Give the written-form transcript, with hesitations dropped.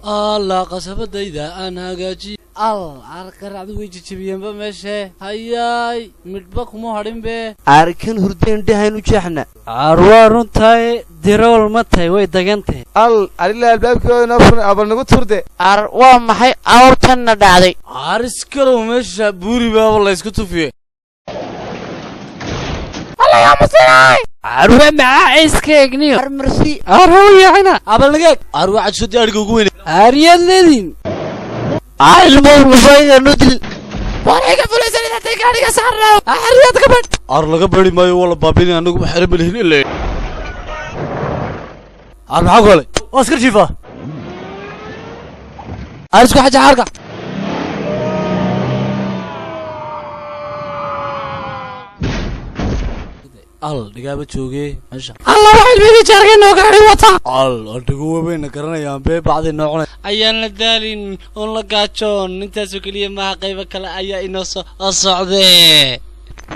Alla, qasabadayda aan hagaajiy. Al arqaracdu way jejebiyeenba meeshe. Hayaay, midhba kuma hadhinbe. Aarkan hurdeen dhahaynu jeexna. Aar waa runtahay, dirool ma tahay, way dagan tahay. Al arila albaabkii oo inoo furan, abal nagu turde. Ar waa maxay awrtanna dhacday? Aariskalow, meesha buuri baaba laysku tufiye. Arwa maxaa iska egniyo? Armarsi. Aar hawayaacina. Abalnageeg, aar waa cajsoodii adhiga ugu weyne. Aaryaad leediin. Ilmo nudil. Aar laga beri maayo, waa la baabinay, anagu xero ma lihin ile. Aar maxaa ku helay? Waa iskar jiifaa. Aar isku xaja xaarka. Al dhigaaba jooge meesha. Alla, wax ilmihii jaarkeenoo gaari wata. Al adhigu wabayna garanayaan bee bacday noocna. Ayaan la daalin oon la gaajoon, intaasoo keliya maaha, qaybo kale ayaa inoo soo socdee.